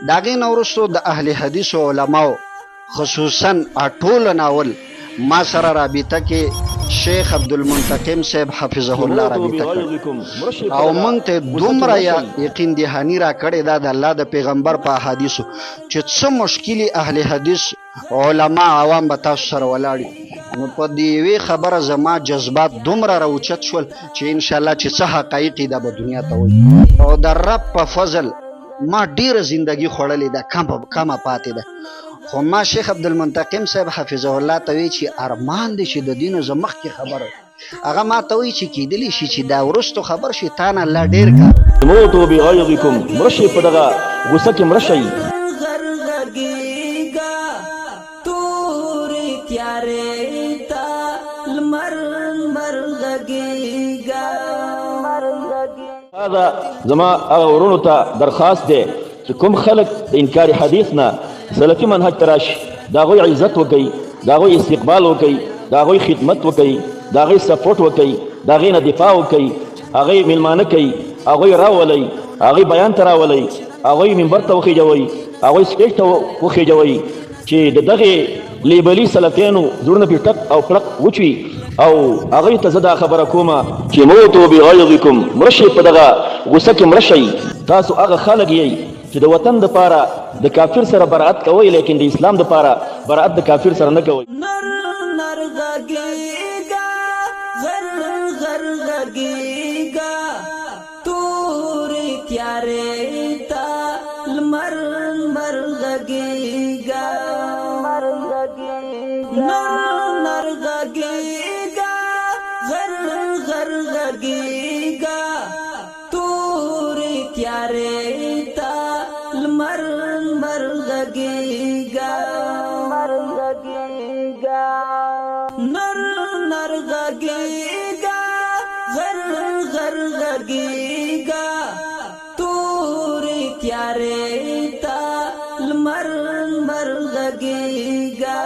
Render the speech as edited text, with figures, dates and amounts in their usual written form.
د هغې نه وروسته د اهل حدیثو علماو خصوصا ټولو ناول ما سره رابطه کې شیخ عبدالمنتقم صاحب حفظه الله موتو رابطه کړې بغیظکم، مړه شئ په او دغه مونږ ته غصه کې دومره مړه شئ. یقین دهانی را کړې ده د الله د پیغمبر په احادیثو چې څه مشکلي اهل حدیث علما عوام به تاسو سره ولاړ وي. نو په دې یوې خبره زما جذبات دومره راوچت شول چې انشاءالله چې څه حقایق دا به دنیا ته وایي. او د رب په فضل ما ډیره زندگی خوړلې ده، کمه پاتې ده. خو ما شیخ عبدالمنتقم صاحب حفظه الله ته وی چې ارمان دی چې د دین زه مخکې خبر، هغه ما ته وایي چې کېدلی شي چې دا وروستو خبر شي تا نه الله ډېر کار. موتو بغیظکم، مړه شئ په دغه غصه کې مړه شئ. غر غږېږه تورې تیارې ته لمر لمر غږېږه. هذا زما هغه ورونو ته درخواست دی چې کوم خلک د انکار حدیث نه سلفي منهج ته راشي، د هغوی عزت وکړي، د هغوی استقبال وکړي، د هغوی خدمت وکړي، د هغوی سپورټ وکړي، د هغې نه دفاع وکړي، هغوی میلمانه کوي، هغوی راولئ، هغوی بیان ته راولئ، هغوی منبر ته وخېژوئ، هغوی سټیج ته وخېژوئ چې د دغې لیبلي سلفیانو زړونه پرې ټک او پړق وچوي. او هغوی ته زه دا خبره کوم چې موتو بغیظکم، مړه شئ په دغه غصه کې مړه شئ. تاسو هغه خلک یئ چې د وطن دپاره د کافر سره برائت کوئ، لیکن د اسلام دپاره برائت د کافر سره نه کوئ. نر نر غږېږه غر غر غږېږه تورې تیارې ته لمر لمر غږېږه. نر نر غږېږه غر غر غږېږه تورې تیارې ته لمر لمر غږېږه. نر نر غږېږه غر غر غږېږه تورې تیارې ته لمر لمر غږېږه.